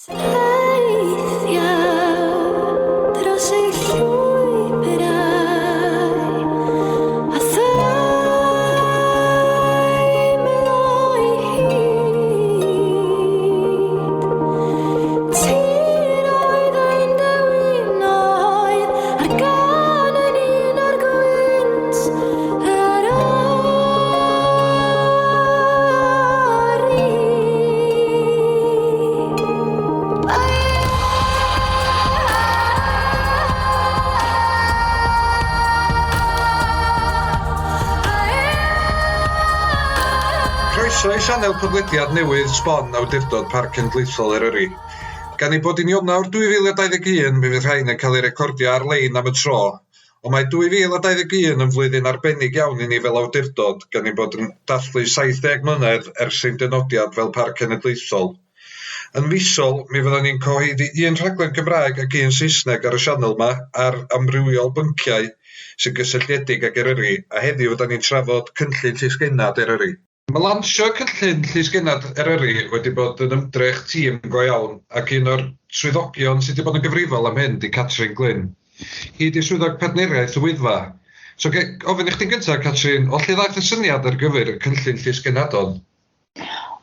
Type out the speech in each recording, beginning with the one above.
Teithiau dros ei llwybrau a theimlo'i hyd. Tiroedd ein dewinoedd a'r gân yn un o'r gwynt yr Croeso i sianel podlediad newydd sbon Awdurdod Parc Cenedlaethol Eryri. Gan ei bod hi'n Ionawr 2021, mi fydd rhain yn cael eu recordio ar-lein am y tro, Ond mae 2021 yn flwyddyn arbennig iawn i ni fel awdurdod gan ein bod yn dathlu 70 mlynedd ers ein dynodiad fel Parc Cenedlaethol. Yn fisol, mi fyddwn ni'n cyhoeddi un rhaglen Gymraeg ac un Saesneg ar y sianel 'ma ar amrywiol bynciau sy'n gysylltiedig ag Eryri, a heddiw 'dan ni'n trafod Cynllun Llysgennad Eryri. Mae lansio cynllun Llysgennad Eryri wedi bod yn ymdrech tîm go iawn, ac un o'r swyddogion sydd wedi bod yn gyfrifol am hyn 'di Catrin Glyn. Hi 'di swyddog partneriaeth y Wyddfa. So ga i ofyn i chdi'n gyntaf, Catrin, o lle ddaeth y syniad ar gyfer y cynllun Llysgenhadon?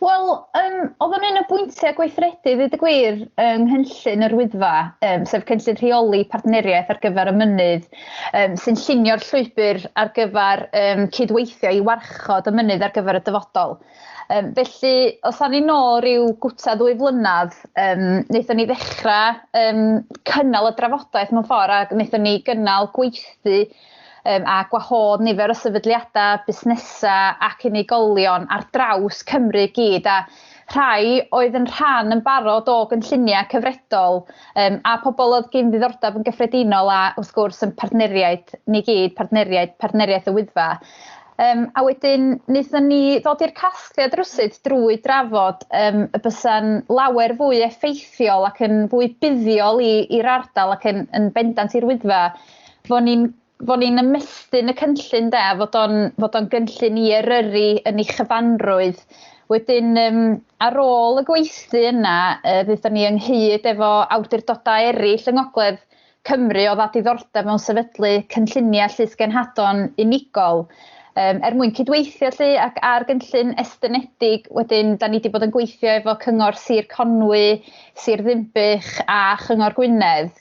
Wel, yym, oedd o'n un o bwyntiau gweithredu, ddweud y gwir, yng nghynllun yr Wyddfa, yym, sef cynllun rheoli partneriaeth ar gyfer y mynydd, yym, sy'n llunio'r llwybr ar gyfer yym, cydweithio i warchod y mynydd ar gyfer y dyfodol. Yym, felly, os awn ni nôl ryw gwta ddwy flynedd, yym, wnaethon ni ddechrau yym, cynnal y drafodaeth mewn ffordd, ac wnaethon ni gynnal gweithdy yym a gwahodd nifer o sefydliadau, busnesau ac unigolion ar draws Cymru i gyd, a rhai oedd yn rhan yn barod o gynlluniau cyfredol, yym a pobl oedd gyn ddiddordeb yn gyffredinol a wrth gwrs yn partneriaid ni gyd, partneriaid Partneriaeth y Wyddfa. Yym a wedyn wnaethon ni ddod i'r casgliad rywsut drwy drafod yym y bysa'n lawer fwy effeithiol ac yn fwy buddiol i i'r ardal ac yn yn bendant i'r Wyddfa fo' ni'n fo' ni'n ymestyn y cynllun 'de, a fod o'n fod o'n gynllun i Eryri yn ei chyfanrwydd. Wedyn yym ar ôl y gweithdy yna yy ddaethon ni ynghyd efo awdurdodau eraill yng Ngogledd Cymru oedd â diddordeb mewn sefydlu cynlluniau llysgenhadon unigol yym er mwyn cydweithio 'lly ac ar gynllun estynedig wedyn 'dan ni 'di bod yn gweithio efo Cyngor Sir Conwy, Sir Ddinbych a Chyngor Gwynedd.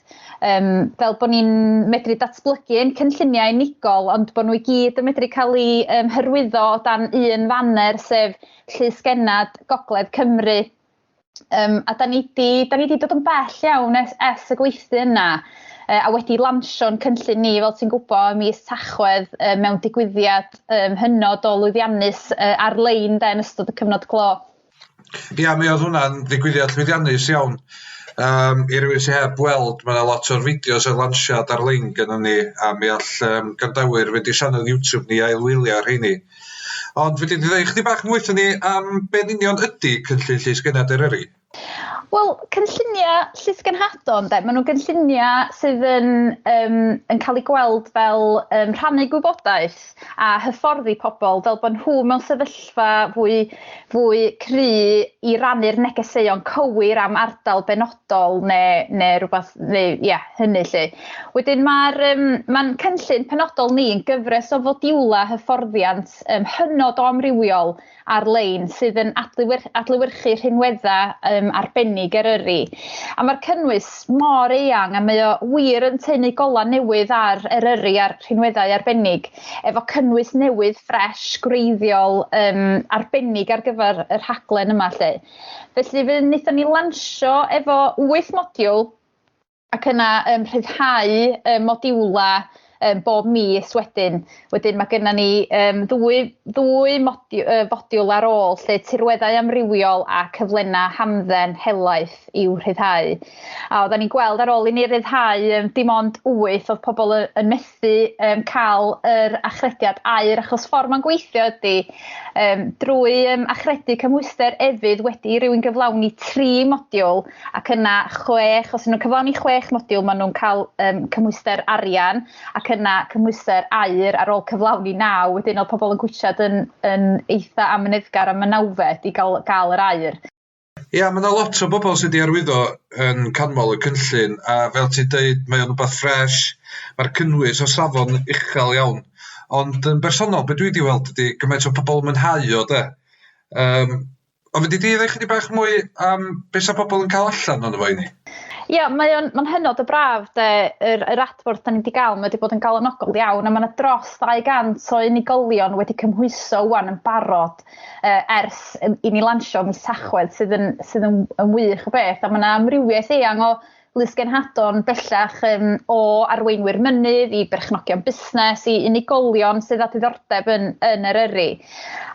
Yym, fel bod ni'n medru datblygu ein cynlluniau unigol, ond bod nhw i gyd yn medru cael eu yym hyrwyddo o dan un faner, sef Llysgennad Gogledd Cymru. Yym, a 'dan ni 'di 'dan ni 'di dod yn bell iawn ers ers y gweithdy yna, yy a wedi lansio'n cynllun ni, fel ti'n gwybod, ym mis Tachwedd yy mewn digwyddiad yym hynod o lwyddiannus yy ar-lein de yn ystod y cyfnod clo. Ia, mi oedd hwnna'n ddigwyddiad llwyddiannus iawn. Um, I rywun sydd heb weld, mae yna lot o'r fideos o'r lansiad ar-lein gennym ni, a mi all um, gwrandawyr fynd i sianel YouTube ni a ailwylio ar rheini. Ond fedri di ddweud chydig bach mwy wrthon ni am be'n union ydy cynllun Llys Gennad Eryri? Wel, cynlluniau llysgenhadon de, maen nhw'n gynlluniau sydd yn yym yn cael eu gweld fel yym rhannu gwybodaeth a hyfforddi pobl fel bod nhw mewn sefyllfa fwy fwy cry i rannu'r negeseuon cywir am ardal benodol neu neu rywbeth neu ia, hynny 'lly. Wedyn ma'r yym ma'n cynllun penodol ni yn gyfres o fodiwlau hyfforddiant yym hynod o amrywiol ar-lein sydd yn adlewyrchu adlewyrchu rhinweddau yym arbennig Eryri. A ma'r cynnwys mor eang a mae o wir yn tynnu golau newydd ar Eryri a'r rhinweddau arbennig efo cynnwys newydd ffresh gwreiddiol yym arbennig ar gyfer y rhaglen yma 'lly. Felly fe wnaethon ni lansio efo wyth modiwl Ac yna yym rhyddhau y modiwlau yym bob mis wedyn. Wedyn ma' gynna ni yym ddwy ddwy modiw- yy fodiwl ar ôl 'lly, tirweddau amrywiol a cyflennau hamdden helaeth i'w rhyddhau. A oeddan ni'n gweld ar ôl i ni ryddhau yym dim ond wyth oedd pobl yn yn methu yym cael yr achrediad aur, achos ffordd mae'n gweithio ydy yym drwy yym achredu cymhwyster efydd wedi i rywun gyflawni tri modiwl, Ac yna chwech, os 'y nhw'n cyflawni chwech modiwl, maen nhw'n cael yym cymhwyster arian, ac yna cymhwyster aur ar ôl cyflawni naw. Wedyn oedd pobl yn gwitsiad yn yn eitha amyneddgar am y nawfed i gael gael yr aur. Ia, mae yna lot o bobl sydd wedi arwyddo yn canmol y cynllun, a fel ti'n deud, mae o'n rhywbeth ffres, mae'r cynnwys o safon uchel iawn. Ond yn bersonol, be dwi wedi weld ydy gymaint o pobl yn mwynhau o, de. Um, ond fedri di ddweud chydig bach mwy am beth sa pobl yn cael allan ono fo i ni? Ia, mae o'n mae'n hynod o braf de, yr, yr adborth da ni wedi gael, mae wedi bod yn galonogol iawn, a mae yna dros 200 o unigolion wedi cymhwyso wan yn barod uh, ers i ni lansio mis Tachwedd, sydd yn, sydd yn, yn wych o beth, a mae yna amrywiaeth eang o lysgenhadon bellach um, o arweinwyr mynydd i berchnogion busnes i unigolion sydd â diddordeb yn, yn Eryri.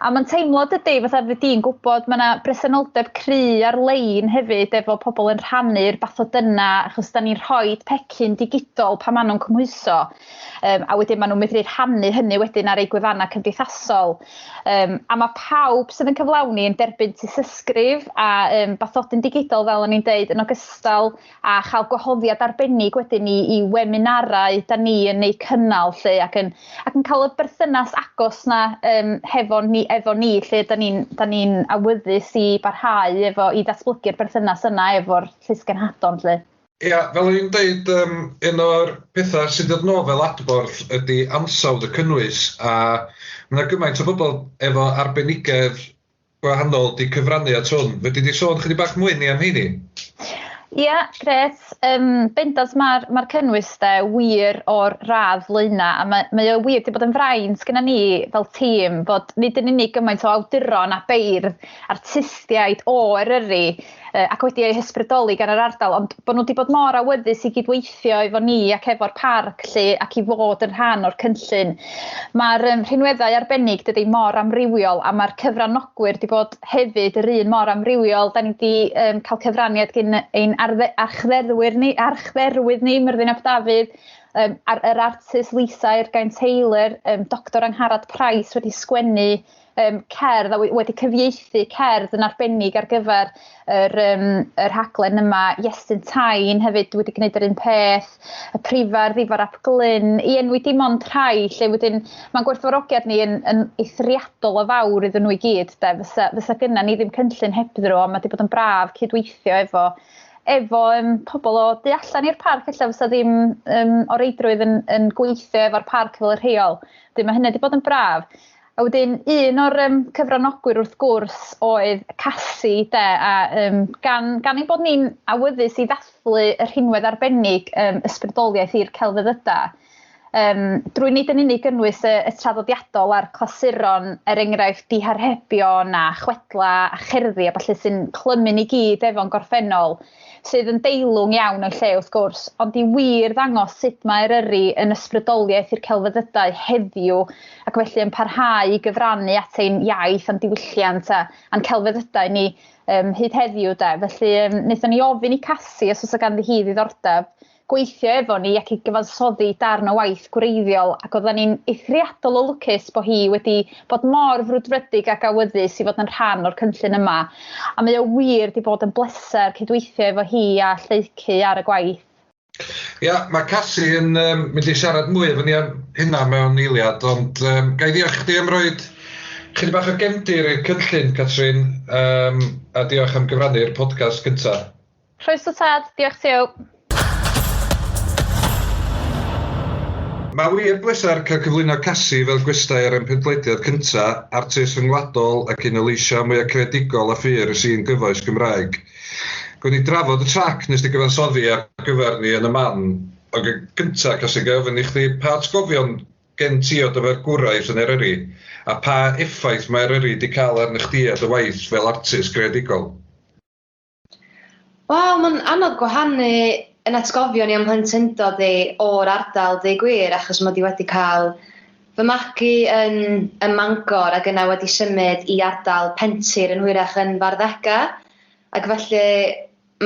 A mae'n teimlo dydy, fatha fy di'n gwybod, mae yna bresenoldeb cry ar-lein hefyd efo pobl yn rhannu'r bathodyna, achos da ni'n rhoi pecyn digidol pan maen nhw'n cymhwyso. Um, a wedyn maen nhw'n medru rhannu hynny wedyn ar eu gwefannau cymdeithasol. Um, a mae pawb sydd yn cyflawni yn derbyn tystysgrif a um, bathodyn digidol, fel o'n i'n deud, yn ogystal â chael gwahoddiad arbennig wedyn i, i weminarau da ni yn eu cynnal lle, ac yn, ac yn cael y berthynas agos na um, hefo ni, efo ni lle da ni'n ni awyddus i barhau efo, i ddatblygu'r berthynas yna efo'r llysgenhadon lle. Ia, fel o'n i'n deud, um, un o'r pethau sy'n dod nôl fel adborth ydy ansawdd y cynnwys, a mae yna gymaint o bobl efo arbenigedd gwahanol di cyfrannu at hwn. Fedri di sôn chydig bach mwy ni am heini? Ia, grêt. Um, bendant mae'r ma cynnwys de wir o'r radd flaena, a mae, mae o wir wedi bod yn fraint gyda ni fel tîm bod nid yn unig gymaint o awduron a beirdd, artistiaid o Eryri, ac wedi eu hysbrydoli gan yr ardal, ond bod nhw wedi bod mor awyddus i gydweithio efo ni ac efo'r parc lle, ac i fod yn rhan o'r cynllun. Mae'r um, rhinweddau arbennig dydy mor amrywiol a mae'r cyfranogwyr wedi bod hefyd yr un mor amrywiol. Da ni wedi um, cael cyfraniad gen ein archdderwyr ni, archdderwydd ni, Myrddin ap Dafydd, um, ar, yr artist Lisa Ergain Taylor, um, Dr Angharad Price wedi sgwennu um, cerdd a wedi cyfieithu cerdd yn arbennig ar gyfer yr, um, yr rhaglen yma. Iestyn Tain hefyd wedi gwneud yr un peth, y Prifardd Ifor ap Glyn, i enwi dim ond rhai lle wedyn mae'n gwerthfawrogiad ni yn, yn eithriadol o fawr iddyn nhw i gyd. De. Fysa, fysa gynna ni ddim cynllun hebddyn nhw, ond mae wedi bod yn braf cydweithio efo efo um, pobl o du allan i'r parc, ella fysa ddim um, o reidrwydd yn, yn gweithio efo'r parc fel y rheol. Wedyn mae hynny wedi bod yn braf. A wedyn un o'r um, cyfranogwyr wrth gwrs oedd Casi de, a um, gan, gan ein bod ni'n awyddus i ddathlu y rhinwedd arbennig um, ysbrydoliaeth i'r celfyddydau, um, drwy nid yn unig gynnwys y, y traddodiadol a'r clasuron, er enghraifft diharhebion a chwedla a cherddi a falle sy'n clymu ni gyd efo'n gorffennol, sydd yn deilwng iawn o'i lle wrth gwrs, ond i wir ddangos sut mae Eryri yn ysbrydoliaeth i'r celfyddydau heddiw ac felly yn parhau i gyfrannu at ein iaith a'n diwylliant a, a'n celfyddydau ni um, hyd heddiw de. Felly um, wnaethon ni ofyn i Casi os oes ganddi hi ddiddordeb gweithio efo ni ac i gyfansoddi darn o waith gwreiddiol, ac oedden ni'n eithriadol o lwcus bod hi wedi bod mor frwdfrydig ac awyddus i fod yn rhan o'r cynllun yma. A mae o wir wedi bod yn bleser cydweithio efo hi a Lleucu ar y gwaith. Ia, mae Casi yn um, mynd i siarad mwy efo ni am hynna mewn eiliad, ond um, ga i ddiolch chdi am roed chydig bach o gefndir i'r cynllun, Catrin, um, a diolch am gyfrannu'r podcast gyntaf. Croeso tad, diolch Tiw. Mae wir bleser cael cyflwyno Casi fel gwestai ar ein podlediad cynta, artist rhyngwladol ac un o leisiau mwyaf creadigol a phur y sîn gyfoes Gymraeg. Gwn ni drafod y trac nes di gyfansoddi ar gyfer ni yn y man, ond yn gynta, Casi, ga i ofyn i chdi pa atgofion gen ti o dy fargwraeth yn Eryri, a pa effaith mae Eryri di cael arna chdi a dy waith fel artist greadigol? Wel, mae'n anodd gwahanu yn atgofion i am mhlentyndod i o'r ardal, deud gwir, achos mod i wedi cael fy magu yn ym Mangor ac yna wedi symud i ardal Pentir yn hwyrach yn fy arddegau, ac felly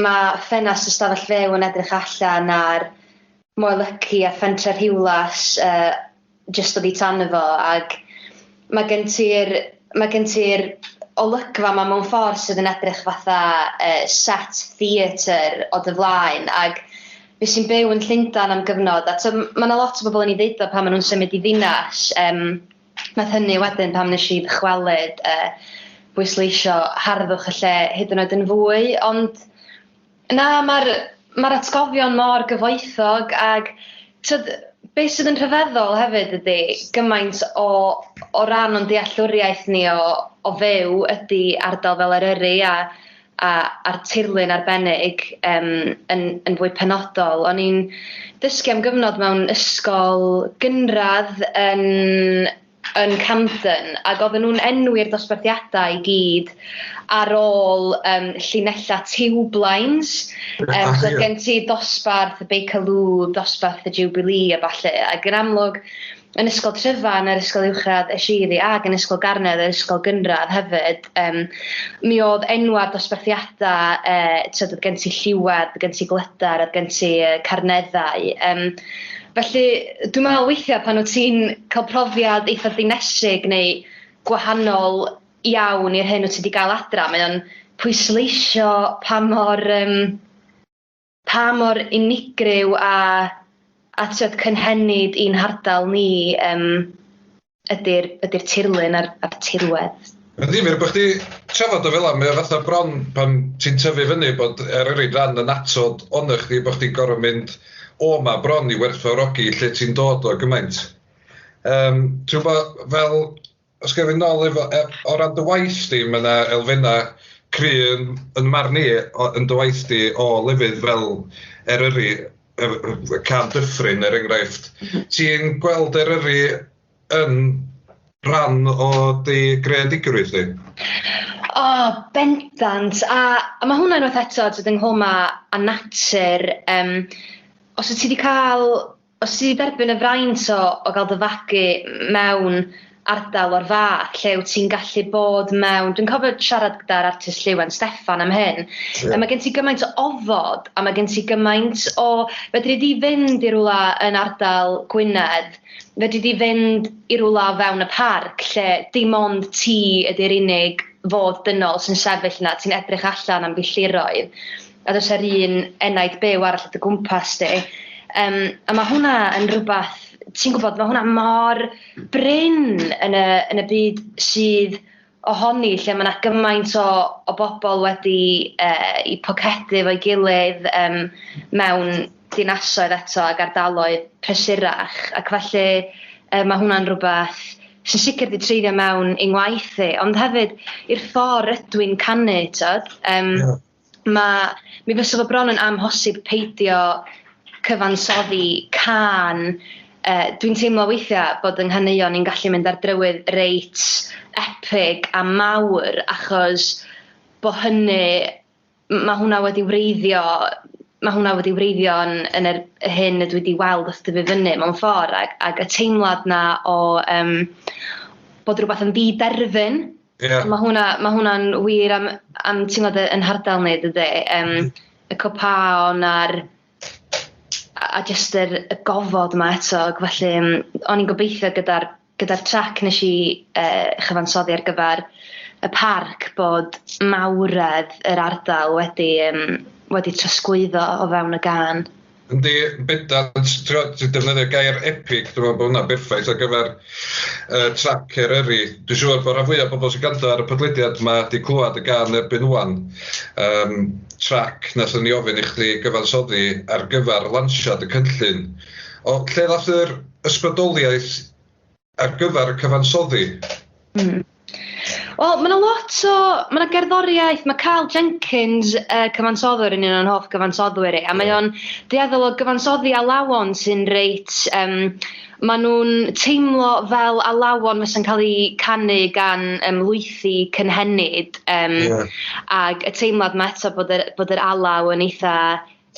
ma' ffenast y stafell fyw yn edrych allan ar Moel Lyci a Phentre Rhiwlas yy jyst oddi tan fo ac ma' gen ti'r ma' gen ti'r olygfa 'ma mewn ffordd sydd yn edrych fatha yy set theatr o dy flaen ac fues i'n byw yn Llundain am gyfnod a t'o' ma' 'na lot o bobl yn 'i ddeud o pan ma' nhw'n symud i ddinas yym nath hynny wedyn pan nes i ddychwelyd yy bwysleisio harddwch y lle hyd yn oed yn fwy, ond na, mae'r ma atgofion mor gyfoethog ag tyd, beth sydd yn rhyfeddol hefyd ydy gymaint o, o ran o'n dealltwriaeth ni o, o fyw ydy ardal fel Eryri a, a, a'r tirlun arbennig um, yn, yn fwy penodol. O'n i'n dysgu am gyfnod mewn ysgol gynradd yn yn Camden ac oedden nhw'n enwi'r dosbarthiadau i gyd ar ôl um, llinellau tube lines. Um, so gen ti dosbarth y Bakerloo, dosbarth y Jubilee a falle, ac yn amlwg yn ysgol Tryfan, yr ysgol uwchradd es i iddi, ac yn ysgol Garnedd, yr ysgol gynradd hefyd, um, mi oedd enwau dosbarthiadau, uh, tyd, oedd gen ti Lliwedd, gen ti Glydar, oedd gen ti uh, Carneddau. Um, Felly, dwi'n meddwl weithiau pan wyt ti'n cael profiad eitha dinesig neu gwahanol iawn i'r hyn wyt ti wedi gael adra, mae o'n pwysleisio pa mor, um, pa mor unigryw a, a tyd cynhenid i'n hardal ni um, ydy'r ydy tirlun a'r, a'r tirwedd. Mae'n ddifyr bod chdi trafod o fel 'a, mae o fatha bron pan ti'n tyfu fyny bod Eryri'n rhan yn atod ono chdi bod chdi'n gorfod mynd o 'ma bron i werthfawrogi lle ti'n dod o gymaint. Um, ti'n gwybod, fel, os gael fynd nôl efo, e, o ran dy waith di, mae yna elfennau cry yn, yn marn i o, yn dy waith di o lefydd fel Eryri, Cân Dyffryn er enghraifft. Ti'n gweld Eryri yn rhan o dy greadigrwydd di? O, oh, bendant. A, a mae hwnna unwaith eto tyd ynghlwm â, â natur. Um, os wyt ti wedi cael Os ti 'di derbyn y fraint o o gael dy fagu mewn ardal o'r fath lle wyt ti'n gallu bod mewn... Dwi'n cofio siarad gyda'r artist Lleuwen Steffan am hyn. Yeah. A mae gen ti gymaint o ofod a mae gen ti gymaint o... Fedri di fynd i rywle yn ardal Gwynedd, fedri di fynd i rywle o fewn y parc lle dim ond ti ydy'r unig fod dynol sy'n sefyll yna, ti'n edrych allan am filltiroedd a does 'na'r un enaid byw arall o dy gwmpas di. Um, a mae hwnna yn rhywbeth, ti'n gwybod, mae hwnna mor brin yn y, yn y byd sydd ohoni, lle mae yna gymaint o, o bobl wedi uh, i pocedu efo'i gilydd um, mewn dinasoedd eto ac ardaloedd prysurach, ac felly uh, mae hwnna'n rhywbeth sy'n sicr wedi treiddio mewn i ngwaith i, ond hefyd i'r ffordd ydw i'n canu, tyd. Um, yeah. Ma', mi fysa fo bron yn amhosib peidio cyfansoddi cân. Yy dwi'n teimlo weithiau bod yng nghaneuon i'n gallu mynd ar drywydd reit epig a mawr achos bo' hynny, ma' hwnna wedi wreiddio, ma' hwnna wedi wreiddio yn yn yr hyn ydw i wedi weld wrth dyfu fyny mewn ffordd ac ac y teimlad 'na o yym bod rywbeth yn ddi-derfyn. Yeah. Mae hwnna, ma hwnna'n wir am, am ti'n gwybod, yn hardal ni, dydy. Um, y copaon a'r a jyst yr, y gofod yma eto, ac felly um, o'n i'n gobeithio gyda'r gyda trac nes i uh, chyfansoddi ar gyfer y parc bod mawredd yr ardal wedi, um, wedi trosglwyddo o fewn y gân. Yndi, yn bendant. Ti'n ti'n defnyddio gair epic, dwi'n meddwl bod hwnna'n berffaith ar gyfer uh, trac Eryri. Dwi'n siŵr bod rhan fwyaf o bobl sy'n gwrando ar y podlediad yma wedi clywed y gân erbyn ŵan. Um, trac nathon ni ofyn i chdi gyfansoddi ar gyfer lansiad y cynllun. O, lle ddath yr ysbrydoliaeth ar gyfer y cyfansoddi? Mm. Wel, mae yna lot o... Mae yna gerddoriaeth, mae Karl Jenkins, y cyfansoddwr, yn un o'n hoff gyfansoddwyr i, a mae o'n dueddol o gyfansoddi alawon sy'n reit... Um, maen nhw'n teimlo fel alawon fysa'n cael eu canu gan um, lwythi cynhenid, um, yeah. ac y teimlad mae eto bod yr, bod yr alaw yn eitha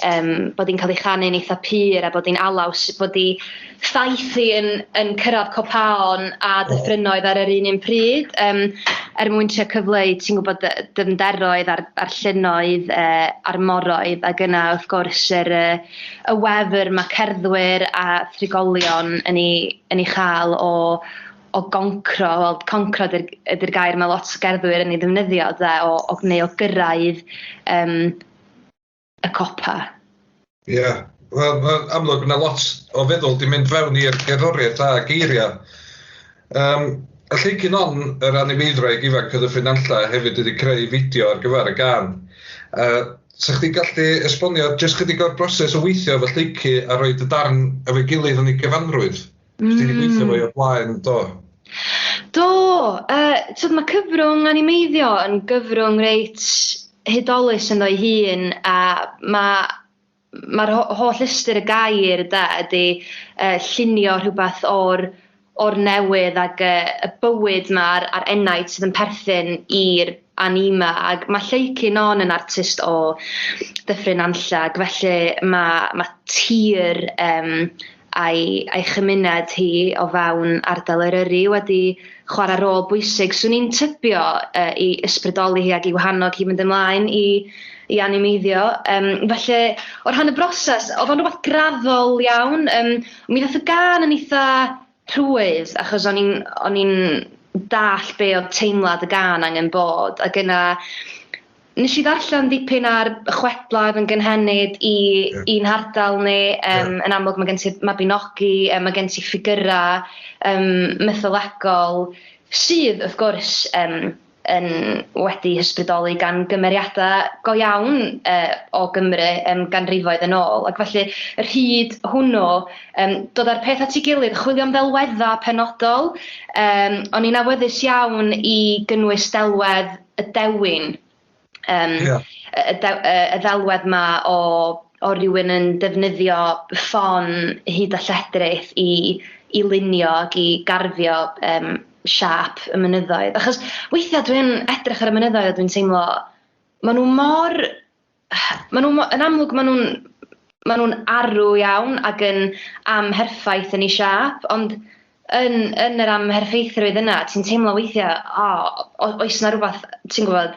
um, bod hi'n cael ei chanu'n eitha pur a bod hi'n alaw, bod hi thaith hi yn, yn cyrraedd copaon a dyffrynnoedd ar yr un un pryd, um, er mwyn trio cyfleu, ti'n gwybod, dyfnderoedd a'r, a'r llynnoedd uh, a'r moroedd, ac yna wrth gwrs yr, uh, y wefr mae cerddwyr a thrigolion yn ei, yn ei chael o o goncro, wel concro ydy'r ydy gair mae lot o gerddwyr yn ei ddefnyddio, de, o, o, neu o gyrraedd um, y copa. Ie, yeah. Wel, mae'n amlwg yna lot o feddwl di mynd fewn i'r gerddoriaeth a geiriau. Um, Y Lleucu Non, yr animeiddwraig ifanc o Ddyffryn Nantlle, hefyd wedi creu fideo ar gyfer y gân. 'Sa chdi'n gallu esbonio jyst chydig o'r broses o weithio efo Lleucu a roid y darn efo'i gilydd yn ei gyfanrwydd? Mm. Chdi 'di gweithio efo hi o'r blaen, do? Do, t'wod ma' cyfrwng animeiddio yn gyfrwng reit hudolus ynddo'i hun a ma' Mae'r holl ystyr y gair ynde ydy llunio rhywbeth o'r o'r newydd ac y bywyd 'ma a'r a'r enaid sydd yn perthyn i'r anima ac ma' Lleucu Non yn artist o Ddyffryn Nantlle ac felly ma' ma' tir yym a'i a'i chymuned hi o fewn ardal Eryri wedi chwarae rôl bwysig, 'swn i'n tybio, i ysbrydoli hi ac i'w hannog hi fynd ymlaen i i animeiddio. Felly, o rhan y broses, oedd o'n rhywbeth graddol iawn. Mi ddaeth y gân yn eitha rhwydd, achos o'n i'n o'n i'n dallt be oedd teimlad y gân angen bod, ac yna Nes i ddarllen dipyn ar chwedlau oedd yn gynhenid i yeah. i'n hardal ni. Yeah. Yn amlwg mae gen ti Mabinogi, mae gen ti ffigurau mytholegol sydd, wrth gwrs, yn wedi hysbrydoli gan gymeriadau go iawn o Gymru ganrifoedd yn ôl. Ac felly, yr hyd hwnnw, dod â'r peth at ei gilydd, chwilio am ddelweddau penodol. O'n i'n awyddus iawn i gynnwys delwedd y dewin, yeah. y, y, y ddelwedd 'ma o, o rywun yn defnyddio ffon hyd a lledrith i, i lunio ac i garfio siâp y mynyddoedd. Achos weithiau dwi'n edrych ar y mynyddoedd a dwi'n teimlo, maen nhw mor Maen nhw yn amlwg maen nhw'n maen nhw'n arw iawn ac yn amherffaith yn eu siâp, ond yn yn yr amherffeithrwydd yna, ti'n teimlo weithiau, o, oes 'na rywbeth, ti'n gwybod,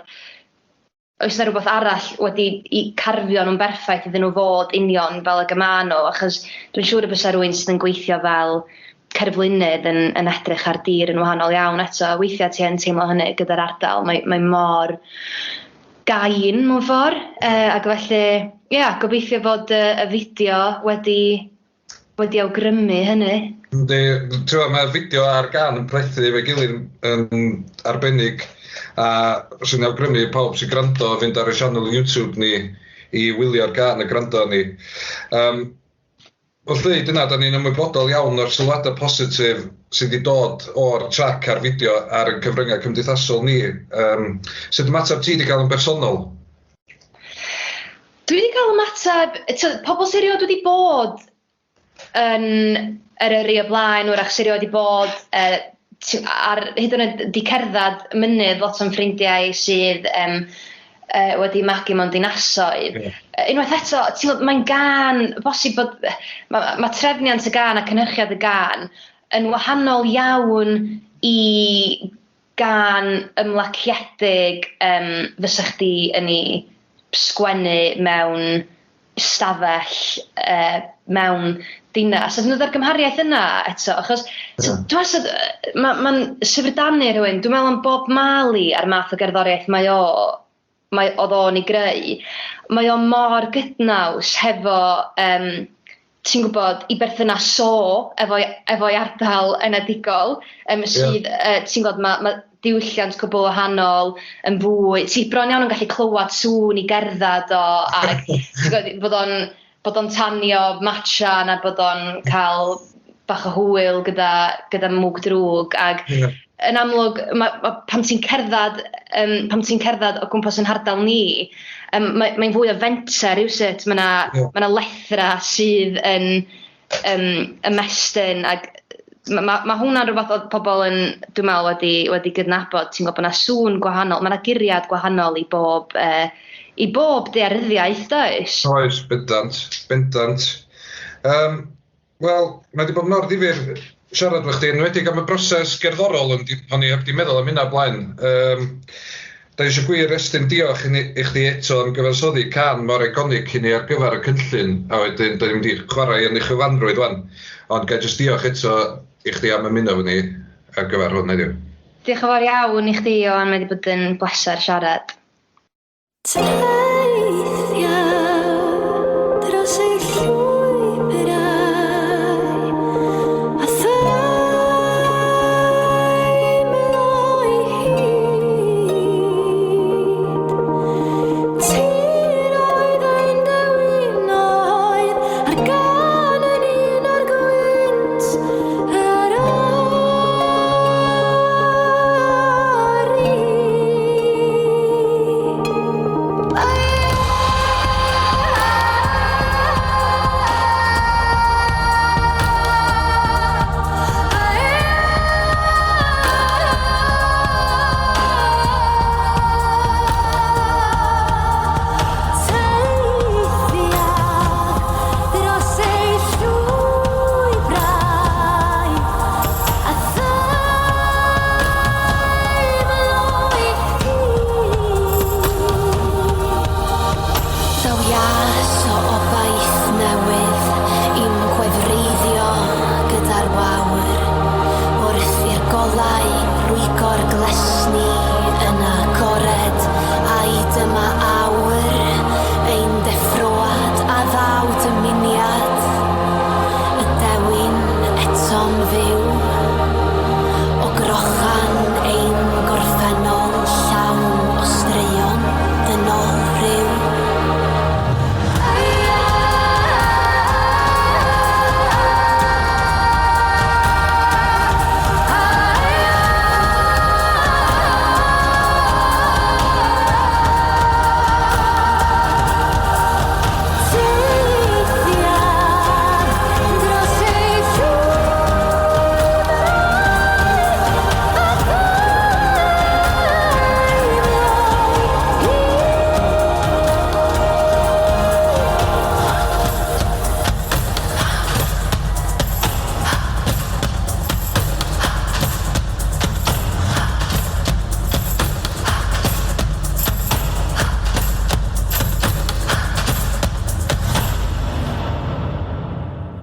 oes 'na rywbeth arall wedi 'u carfio nhw'n berffaith iddyn nhw fod union fel ag y maen nhw, achos dwi'n siŵr y bysa rywun sydd yn gweithio fel cerflunydd yn yn edrych ar dir yn wahanol iawn eto. Weithiau ti yn teimlo hynny gyda'r ardal, mae mae mor gain mewn ffordd, ac felly ia, gobeithio fod y y fideo wedi wedi awgrymu hynny. Yndi, ti'n mae'r fideo a'r gân yn plethu efo'i gilydd yn arbennig, a 'swn i'n awgrymu i pawb sy'n gwrando fynd ar y sianel YouTube ni i wylio'r gân a gwrando arni. Um, Wrth ddeud hynna, da ni'n ymwybodol iawn o'r sylwadau positif sydd wedi dod o'r trac a'r fideo ar ein cyfryngau cymdeithasol ni. Sut ymateb ti wedi cael yn bersonol? Dwi wedi cael ymateb, pobl sydd erioed wedi bod yn Eryri o blaen, wrach sydd erioed wedi bod ar, hyd yn oed 'di cerdded mynydd, lot o'n ffrindiau sydd wedi magu mewn dinasoedd. Yeah. Unwaith eto, ti'n gwybod, mae'n gân, bosib bod, mae ma trefniant y gân a cynhyrchiad y gân yn wahanol iawn i gân ymlaciedig fysa chdi yn ei sgwennu mewn stafell mewn dinas. A dwi'n dod â'r gymhariaeth yna eto, achos yeah. dwi'n meddwl, mae'n ma syfrdanu rhywun. Dwi'n meddwl am Bob Marley a'r math o gerddoriaeth mae o, mae, oedd o'n ei greu. Mae o mor gydnaws hefo, ti'n gwybod, i berthynas o efo'i efo ardal enedigol, sydd, yeah. ti'n gwybod, mae ma diwylliant cwbl wahanol, yn fwy... Ti bron iawn yn gallu clywed sŵn i gerdded o, ac ti'n gwybod, bod o'n bod o'n tanio matcha na bod o'n cael bach o hwyl gyda, gyda mwg drwg ac yeah. yn amlwg ma, ma, pan ti'n cerdded pan ti'n cerdded o gwmpas yn hardal ni mae, mae'n fwy o fenter rywsut mae yna yeah. ma lethrau sydd yn ymestyn ac ma' ma' ma' hwnna'n rwbath o'dd pobol yn dwi'n me'wl wedi wedi gydnabod ti'n gwbo bo' 'na sŵn gwahanol ma' 'na guriad gwahanol i bob i bob daearyddiaeth does? Oes bendant, bendant. Yym wel mae 'di bod mor ddifyr siarad efo chdi enwedig am y broses gerddorol yn o'n i heb 'di meddwl am hynna o blaen. Yym Da ni eisiau gwir estyn diolch i, ni, i chdi eto am gyfansoddi cân mor eiconig i ni ar gyfer y cynllun, a wedyn da ni'n mynd i chwarae yn ei chyfanrwydd wan. Ond ga i jyst diolch eto i chdi am ymuno efo ni ar gyfer hwn heddiw. Diolch yn fawr iawn i chdi Ioan, mae wedi bod yn bleser siarad. Teithiau dros ei llwybrau a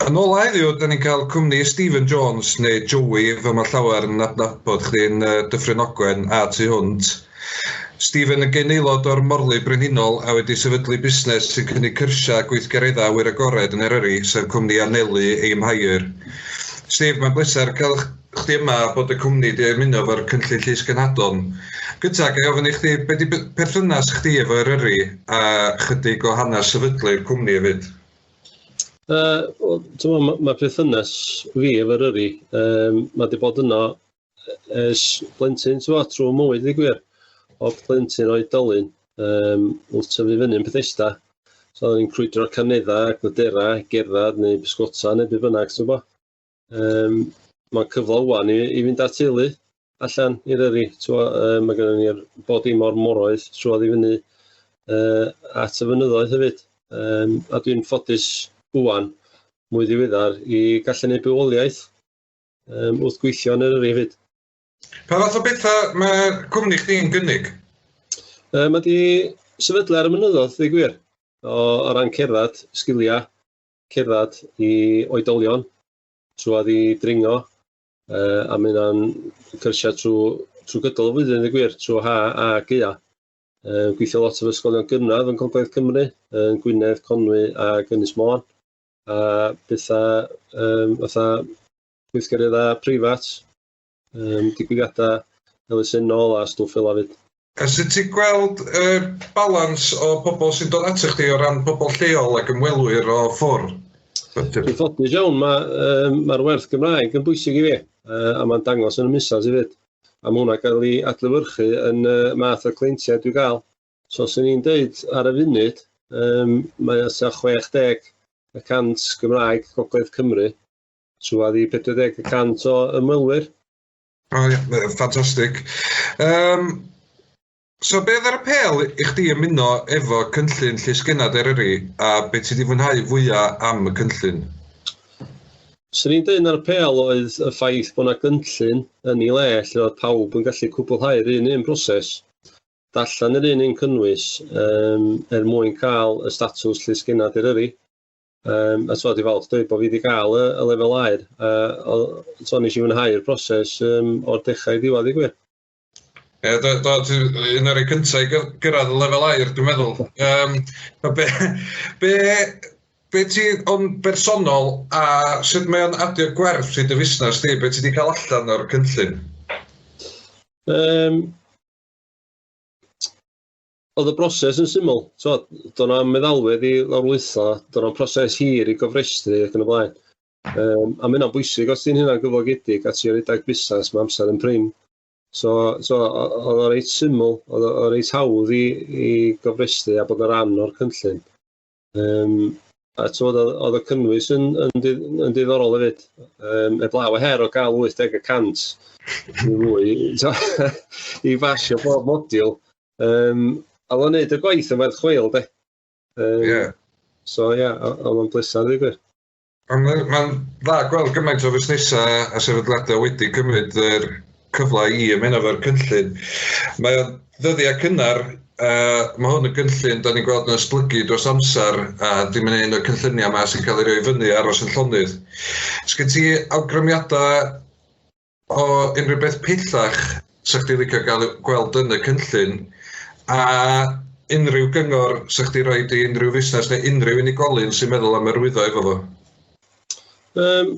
Yn ola heddiw, da ni'n cael cwmni Stephen Jones, neu Joey, fel mae llawer yn adnabod chdi'n Dyffryn Ogwen a tu hwnt. Stephen yn gyn-aelod o'r Morlu Brenhinol a wedi sefydlu busnes sy'n cynnig cyrsiau a gweithgareddau awyr agored yn Eryri, sef cwmni Anelu Aim Higher. Steve, mae'n bleser cael chdi yma a bod y cwmni di ymuno efo'r cynllun Llys Genhadon. Gynta, ga i ofyn i chdi, be di perthynas chdi efo Eryri a chydig o hanes sefydlu'r cwmni hefyd? Wel, t'mo' ma' perthynas fi efo Eryri, ma' 'di bod yno ers blentyn, t'mo', trwy mywyd i gwir. O plentyn oedolyn, wrth tyfu fyny yn Bethesda. So oedden ni'n crwydro'r Carneddau, Glyderau, gerdded neu bysgota neu be bynnag, ti'n gwbo. Mae'n cyfle ŵan i fynd â'r teulu allan i Eryri, t'mo', mae gennym ni'r bob dim o'r moroedd trwodd i fyny at y fynyddoedd hefyd. A dwi'n ffodus ŵan, mwy ddiweddar, i gallu gwneud bywoliaeth wrth gweithio yn Eryri hefyd. Pa fath o bethau mae cwmni chdi'n gynnig? Mae di sefydlu ar y mynyddoedd, dweud gwir, o ran cerdded, sgiliau, cerdded i oedolion, trwodd i dringo, a mae hynna'n cyrsiau trwy gydol y flwyddyn, dweud gwir, trwy ha a gaea. Gweithio lot efo ysgolion gynradd yn Gogledd Cymru, yn Gwynedd, Conwy ac Ynys Môn, a bethau fatha gweithgareddau preifat, digwyddiadau elusennol a stwff fel 'a 'fyd. A sut ti'n gweld y balans o pobl sy'n dod atoch chdi o ran pobl lleol ac ymwelwyr o ffwrdd? Dwi'n ffodus iawn, mae'r werth Gymraeg yn bwysig i fi, a mae'n dangos yn y musas hefyd. A mae hwnna gael ei adlewyrchu yn y math o cleintiaid dwi'n gael. So, swn i'n deud ar y funud, mae o tua 60% Gymraeg Gogledd Cymru, trwadd i 40% o ymwelwyr. O, ie, ffantastig. So, beth ar y pêl i chdi ymuno efo cynllun Llysgennad Eryri a beth ti wedi fwynhau fwyaf am y cynllun? Swn i'n dweud ar y pêl oedd y ffaith bod yna gynllun yn ei le lle oedd pawb yn gallu cwblhau'r un un broses, darllen yr un un cynnwys er mwyn cael y statws Llysgennad Eryri. A so, di falch dweud bod fi wedi cael y lefel aur. So, nes i fwynhau'r broses o'r dechrau i ddiwedd i gwir. Ie, do, do, un o'r rhai cyntaf i gyrraedd y lefel aur, dwi'n meddwl. Be ti o'n bersonol a sut mae o'n adio gwerth i dy fusnes di? Be ti wedi cael allan o'r cynllun? Oedd y broses yn syml. So, doedd na'm meddalwedd i lawrlwytho, doedd na'm proses hir i gofrestru ac yn y blaen. A mae hynna'n bwysig os ti'n hynna'n gyflogedig a ti'n rhedeg busnes, mae amser yn prin. So oedd o reit syml, oedd o reit hawdd i gofrestru a bod yn rhan o'r cynllun. A t'mod, oedd y cynnwys yn diddorol hefyd. Eblaw y her o gael 80% neu fwy i basio bob modiwl. A oedd o'n neud y gwaith yn werth chweil, de. So, ie, yeah, oedd o'n bleser, dweud gwir. Ond mae'n dda gweld gymaint o fusnesau a sefydliadau wedi cymryd yr cyfle i ymuno efo'r cynllun. Mae o'n ddyddiau cynnar, mae hwn yn gynllun da ni'n gweld yn esblygu dros amser a dim yn un o'r cynlluniau yma sy'n cael ei roi fyny aros yn llonydd. Sgyn ti awgrymiadau o unrhyw beth pellach sa chdi licio gael gweld yn y cynllun a unrhyw gyngor sa chdi roid i unrhyw fusnes neu unrhyw unigolyn sy'n meddwl am arwyddo efo fo? Wel,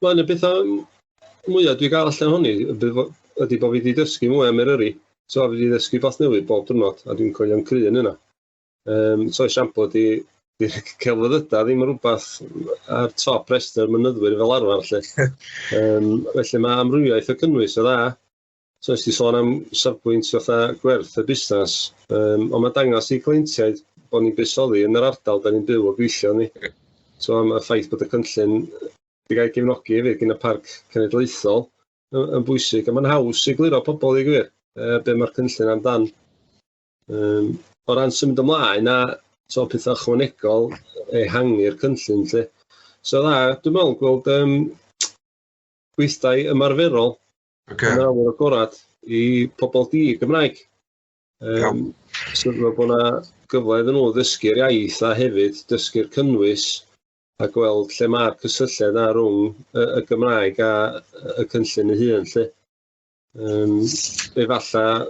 un o'r pethau mwyaf dwi'n gael allan honni ydy bod fi wedi dysgu mwy am Eryri. So, fi wedi dysgu beth newydd bob diwrnod, a dwi'n coelio'n cry yn yna. So, esiampl ydy, di'r celfyddydau ddim yn rhywbeth ar top rhestr mynyddwyr fel arfer, lle. Felly mae amrywiaeth o cynnwys o dda. So, nes ti sôn am safbwynt fatha gwerth y busnes, ond mae dangos i cleintiaid bod ni'n buddsoddi yn yr ardal da ni'n byw a gweithio ni. So, am y ffaith bod y cynllun wedi cael ei gefnogi hefyd gan y Parc Cenedlaethol yn bwysig, a mae'n haws i gliro pobl i gwir be mae'r cynllun amdan. O ran symud ymlaen a so, pethau ychwanegol ehangu'r cynllun, lle. So dda, dwi'n meddwl gweld gweithdai ymarferol yn yr awyr agorad i pobl di-Gymraeg. So dwi'n meddwl bod yna gyfle iddyn nhw ddysgu'r iaith a hefyd dysgu'r cynnwys. A gweld lle mae'r cysylltiad na rhwng y Gymraeg a y cynllun ei hun, lle. Efallai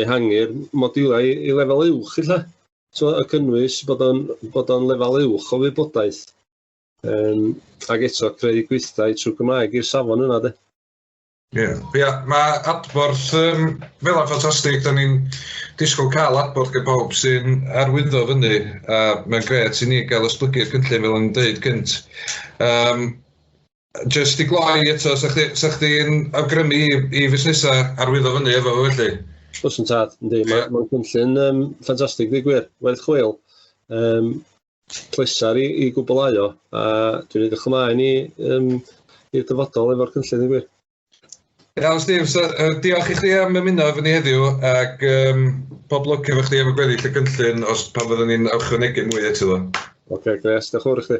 ehangu'r modiwlau i lefel uwch, ella. So, y cynnwys bod o'n lefel uwch o wybodaeth. Ac eto creu gweithdai trwy Gymraeg i'r safon yna, de. Ie, yeah. Mae adborth fel yn ffantastig, da ni'n disgwyl cael adborth gan pawb sy'n arwyddo fyny, a mae'n grêt i ni gael esblygu'r cynllun fel o'n i'n deud gynt. Just i gloi eto, sa chdi'n awgrymu i fusnesau arwyddo fyny efo fo felly? Oes yn tad, yndi. Mae'n cynllun ffantastig, dweud gwir, werth chweil. Pleser i gwblhau o, a dwi'n edrych ymlaen i'r dyfodol efo'r cynllun, dweud gwir. Iawn, Steve, so, diolch i chdi am ymuno efo ni heddiw, ac pob lwc efo chdi efo gweddill y cynllun os pan fyddwn ni'n ychwanegu mwy eto fo. Oce, grêt, diolch yn fawr i chdi.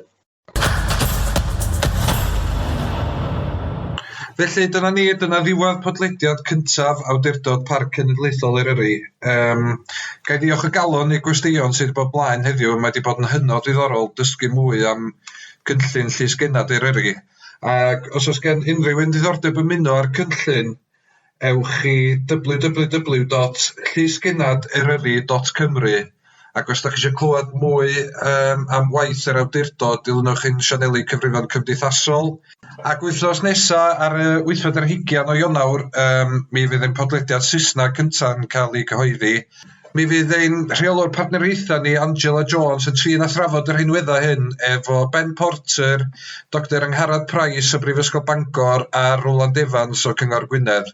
Felly dyna ni, dyna ddiwedd podlediad cyntaf Awdurdod Parc Cenedlaethol Eryri. Ga i ddiolch o galon i'r gwesteion sydd wedi bod blaen heddiw, mae wedi bod yn hynod ddiddorol dysgu mwy am gynllun Llysgennad Eryri. Ac os oes gen unrhyw un ddiddordeb ymuno â'r cynllun, ewch i www.llysgennaderyri.cymru, ac os da chi eisiau clywed mwy am waith yr awdurdod, dilynwch ein sianeli cyfrifon cymdeithasol. Ac wythnos nesa, ar y 28 o Ionawr, mi fydd ein podlediad Saesneg cynta'n cael ei cyhoeddi. Mi fydd ein rheolwr partneriaethau ni, Angela Jones, yn trin a thrafod yr rhinweddau hyn efo Ben Porter, Dr Angharad Price o Brifysgol Bangor a Roland Evans o Cyngor Gwynedd.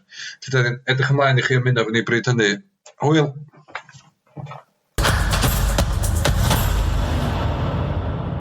Felly, edrych ymlaen i chi ymuno efo ni bryd hynny. Hwyl!